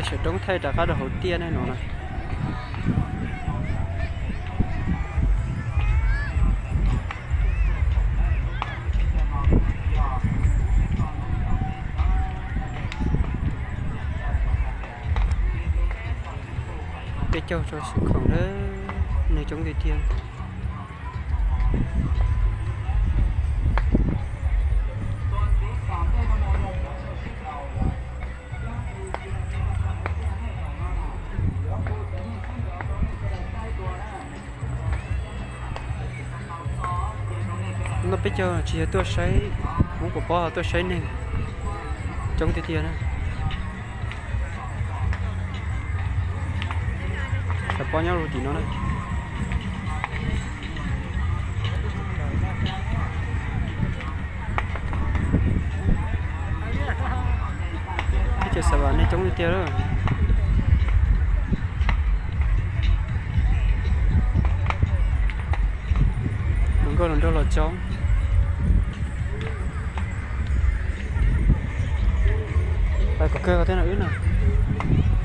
Sawv roob thaij rov qab rau hauv tiaj ne no na. Peb caug rau xwb khoom na, neeg coob tiag tiag. No peb caug tsis yog tuaj saib, kuv puas paub, tuaj saib neeg coob tiag tiag na. Xav paub nyob rau tim no na. Teb chaws Xav Vas neeg coob tiag tiag lawm. Hluas nkauj hluas nraug los coob. Pais kom kawg thiab no wb na.